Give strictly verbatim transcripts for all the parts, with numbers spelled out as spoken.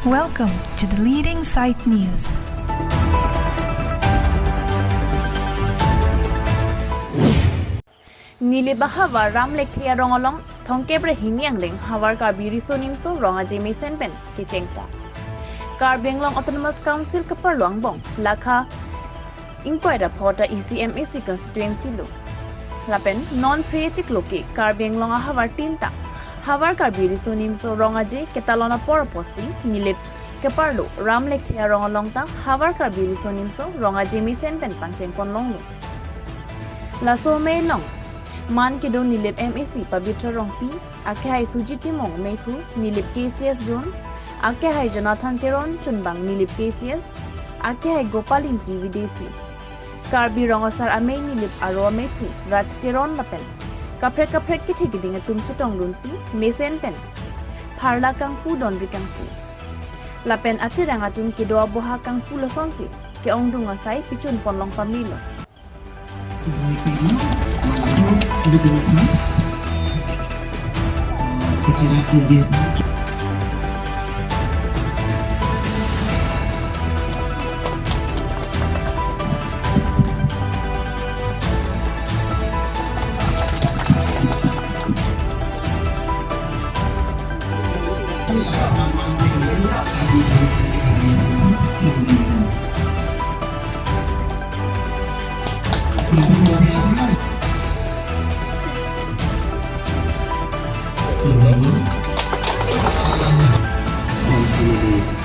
Welcome to the leading site news. Nilip ahavar Ram Lekthe arong along thomkep ra hini angdeng havar Karbi Riso Nimso Rong Aje mesen pen kechengpon. Karbi Anglong Autonomous Council kaparlo angbong lakha ingkoi ra pho ta isi M A C constituency lo. Lapen non phre chiklo ke Karbi Anglong ahavar tin ta havar Karbi Riso Nimso Rong Aje ketalon apor apotsi Nilip keparlo Ram Lekthe arong along ta havar Karbi Riso Nimso Rong Aje mesen pen pangchengpon longlo. Laso amei along man kedo Nilip M A C Pabitra Rongpi, akehai Sujit Timung mephu Nilip K C S zone, akehai Jonathan Teron chunbang Nilip K C S, akehai Gopal Ingti V D C. Karbi Rong Asar Amei Nilip aro amephu Raj Teron lapen kaprek kaprek kethe keding atum chetongdunsi mesen pen pharla kangpu, donri kangpu lapen atirang atum kedo aboha kangpu lasonsi ke-ongdung asai pichunpon long pamelo.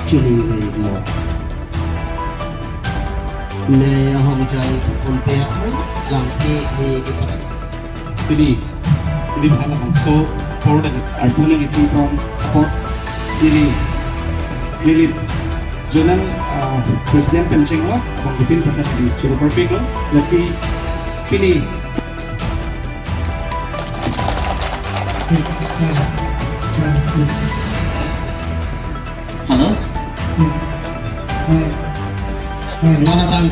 Chini mo. Le ahong jai kumpia lang ke ke ke. Pini, pini bang bangso por dan arpuna ke ting from por. Pini, pini zonal, ah, president pen chenglo, bang kepin patat di churu perpik lo. Lasi pini. Hello? Mana bang?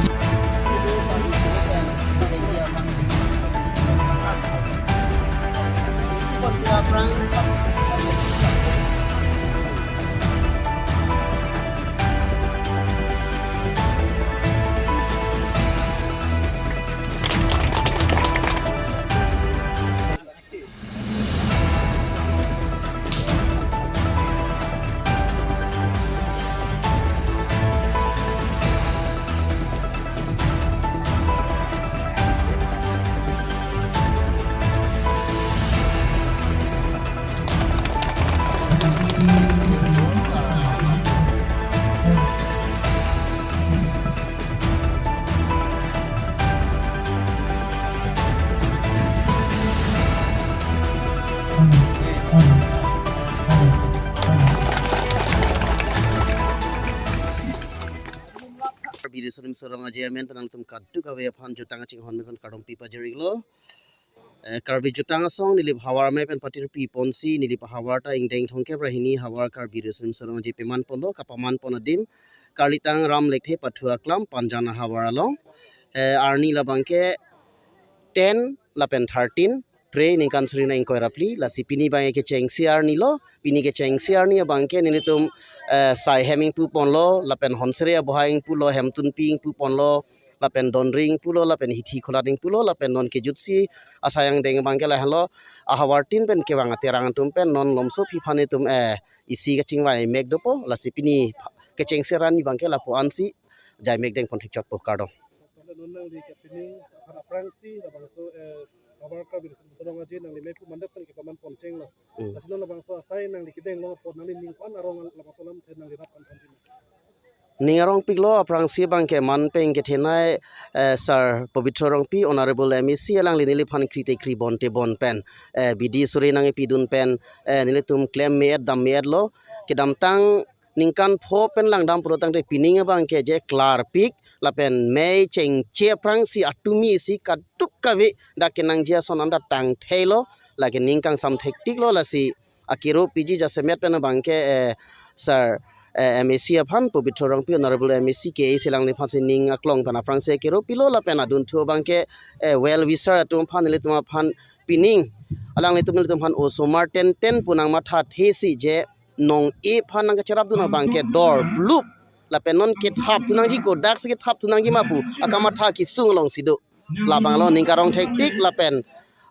Karbi Riso Nimso Rong Aje amen pen nangtum kadokave aphan jutang kachinghon amen pen kardom pi pajir-iklo. Eh, Karbi jutang asong Nilip havar amei pen patirpi ponsi Nilip havar ta ingdeng thomkep ra hini havar Karbi Riso Nimso Rong Aje peman ponlo, kapaman pon adim Karlitang Ram Lekthe pathu aklam Panjan ahavar along. Eh, arni labang ke ten lapen thirteen, phre ningkan suri na ingkoi ra phli, lasi pini abang ke kechengsi arni lo, pini kechengsi arni abang ke nelitum, eh, sai hem ingpu ponlo, lapen honsere aboha ingpulo, hemtunpi ingpu ponlo, lapen donri ingpulo, lapen hithi kholat ingpulo, lapen non kejutsi asai angdeng abang ke lahenlo, ahavar tin pen kevang atirang atum pen non lomso aphi aphan itum, eh, isi kachingvai mek dopo, lasi pini kechengsi arni abang ke lapu ansi jai mek dengpon thekchotpo, kardom. Nangli ke pining aphan aphrangsi labangso, eh, havar Karbi Riso Nimso Rong Aje nangli mephu mandap kan kepaman pon chenglo. Hmm. Lasi non labangso asai nangli kedeng long apot nangli ning ko-an arong labangso alamthe nangli rap an pon chenglo. Ning arongpiklo aphrangsi abang ke man pen kethenei, eh, Sir Pabitra Rongpi, Honorable M A C, alangli neliphan kri te kri bon te bon pen, eh, bidi suri nangkepidun pen, eh, nelitum klem me-et dam me-etlo. Kedamtang ningkan pho pen langdam pulo tangte pining abang ke je klarpik, lapen mei chengche aphrangsi atumi si kadokave dak kenangji ason anta tangtheilo, lake ning kangsam thektiklo, lasi akero piji jasemet pen abang ke, eh, Sir, eh, M A C aphan, Pabitra Rongpi, Honorable M A C ke isi alangliphansi ning aklong pen aphrangsi akero pilo, lapen adunthu abang ke, eh, well wisher atum aphan, nelitum aphan pining, alanglitum nelitum aphan osomar tenten pu nangmathathesi je nong-e aphan nangkacherapdun abang ke dor blup lapen non kethapdun nangji, kodak si kethapdun nangji ma pu akamatha kesung alongsi do. Labang lo ning karong thektik lapen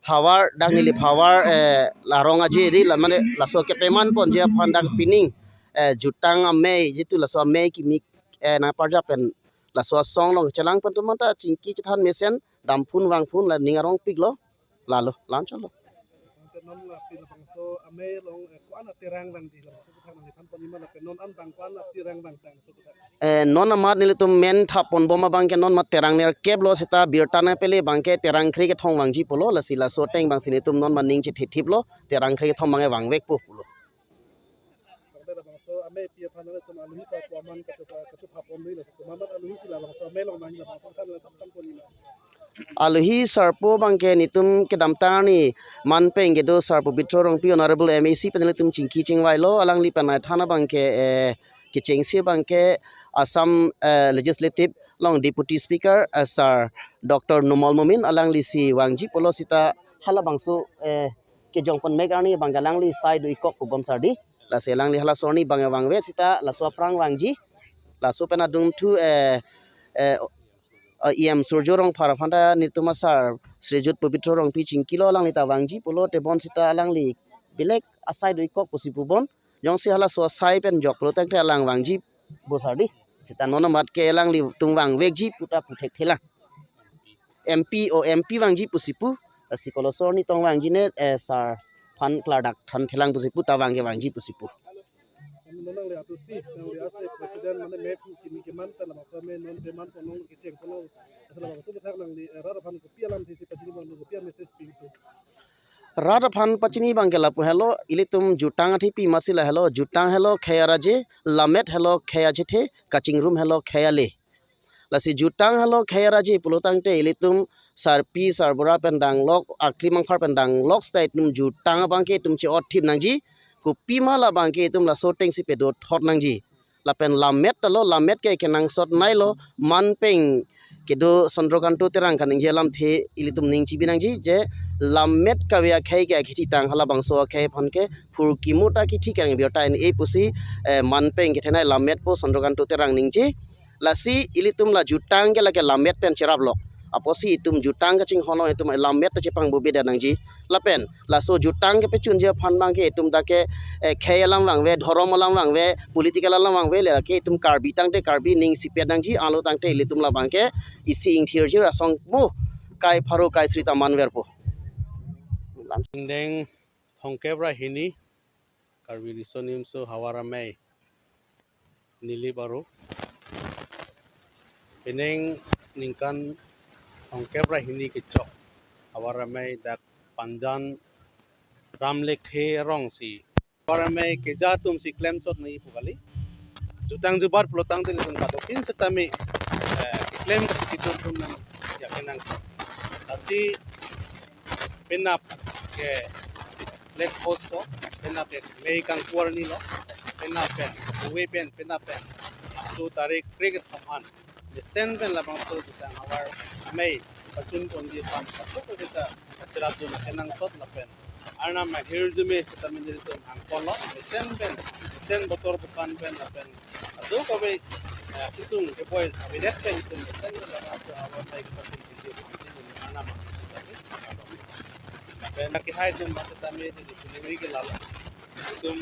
havar dak Nilip havar, eh, la rong aje di la mane laso kepeman ponji aphan dak pining, eh, jutang amei jitu laso amei kimi, eh, nangparjap pen laso asong along chelang pen atum anta chingki chethan mesen damphun vangphun la ning arongpik lo. Lalo, la-anchot lo. Ante non la pin labangso amei along, eh, ko-an aterang vangji labangso aputhak nangli than pon-i ma lapen non an bang ko-an aterang vangtang laso aputhak. Eh, non amat nelitum men thap ponbom abang ke non mat terang nerkep lo seta birta nangpele abang ke terang kre kethom vangji pulo, lasi laso ateng abang si nelitum non maning chethethip lo, terang kre kethom abang ke vangvekpo pulo. Tangte labangso amei api aphan nangtum alohi sarpo aman kachopa, kachopa pon lui laso atum amat alohi si labangso amei along nangji labangso than la sap than pon-i ma. Alohi sarpo abang ke nelitum kedamtang arni manpeng kedo Sar Pobitro Rongpi Honorable M A C pen nelitum chingki chingvai lo, alangli pen ai than abang ke, eh, kechengsi abang ke Assam, eh, Legislative along Deputy Speaker, eh, Sar Doctor Numal Momin alangli si vangji pulo seta halabangso, eh, kejong ponmek arni abang ke alangli sai do-ik kok pubom sar di. Lasi alangli halaso arni abang vangve seta laso aphrang vangji. Laso pen adungthu, eh, eh, eh, E M Surjo Rongphar aphan ta nelitum asar Srijut Pobitro Rongpi chingki lo, alangli ta vangji pulo tebon seta alangli belek asai do-ik kok pusi pubom. Jongsi halaso asai pen jok pulo tangte alang vangji bo sar di. Seta non amat ke alanglitum vangvekji puta pu thekthelang. M P o M P vangji pusi pu, lasi koloso arni tong vangji ne, eh, sar aphan klardak thanthelang pusi pu ta abang ke vangji pusi pu. Nangli atusi, nangli ase president mane mep kimi keman pen labangso amei non peman ponlong kecheng ponlong. Asa labangso aputhak nangli, eh, rat aphan kopi alamthe si pachini ponlong, kopi a-message pi tu. Rat aphan pachini abang ke lapu helo, ilitum jutang athepi masi la helo, jutang helo khei araje, lammet helo khei achethe, kachingrum helo khei ale. Lasi jutang helo khei araje pulo tangte ilitum sarpi sarbura pen danglok, akli mangphar pen danglok seta itum jutang abang ke itum che-otthip nangji, kopima labang ke itum laso ateng si pedothot nangji. Lapen lammet ta lo, lammet ke kenangsot nai lo, manpeng kedo Chandrakanta Terang kaningje alamthe ilitum ning chibi nangji, je lammet kave akhei ke akhithi tang halabangso akhei aphan ke phurkimo ta kithi kang birta en-e pusi, eh, manpeng kethenei lammetpo Chandrakanta Terang ningje. Lasi ilitum la jutang ke lake lammet pen cherap lok. Apotsi itum jutang kachinghon along itum lammet ta chepangbubi det nangji. Lapen laso jutang kepachunji aphan abang ke itum ta ke, eh, khei alam vangve, dhorom alam vangve, political alam vangve, lake itum Karbi tangte Karbi ning sipet nangji, alo tangte ilitum labang ke isi ingthirjir asong mo kai pharo kai sri ta manverpo. Ingdeng thomkep ra hini Karbi Riso Nimso Havar Amei Nilip Aro. Pining ningkan thomkep ra hini kechok Havar Amei dak Panjan Ramlekthe arong si Havar Amei keja atum si klemchot nangji pu kali. Jutang jubat pulo tangte ilitum kadokave setame, eh, klem kasikitum atum nang yakin nang si. Lasi penap ke black horse ko, penap ke mei kangku arni lo, penap pen, uwe pen, penap pen, asu tarik kre kethom an mesen pen labangso jutang Havar Amei pachun ponji aphan, asu ko kita acherap dun kenangsot lapen Arnam ahirjume seta minjil tum hangpon lo, mesen pen, mesen botor bukan pen lapen ado kave, eh, kisung keboi kabinet pen itum mesen pen labangso Havar Amei kepachun ponji aphan itum Arnam ahirjume. Lapen kehai atum bang setame di delivery ke lalo. Itum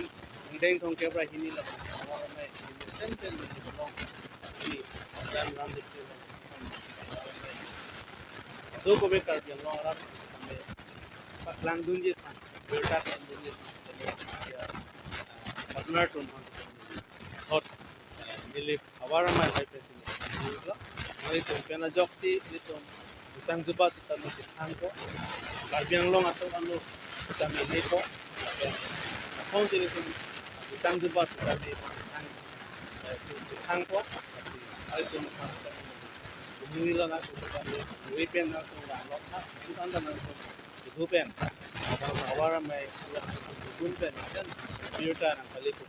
ingdeng thomkep ra hini labang Havar Amei mesen pen minjil long. Ini dan ram dikti long. Ado kave Karbi Anglong arat kami paklangdunji aphan, birta klangdunji aphan, ya, partner atum aphan, hot, eh, Nilip Havar Amei lahai pen sini. Mari itum pen ajoksi, itum jutang jubat sitame kethang ko, Karbi Anglong atum anu sitame le ko, lapen asong sini itum jutang jubat sitame kethang, eh, kethang ko, mari itum aphan sitame, ini lo na sitame, ini pen na sitame, lo na, itu anda na sitame. Itu pen, Havar Amei, itu pen, kan, birta nangkali ko.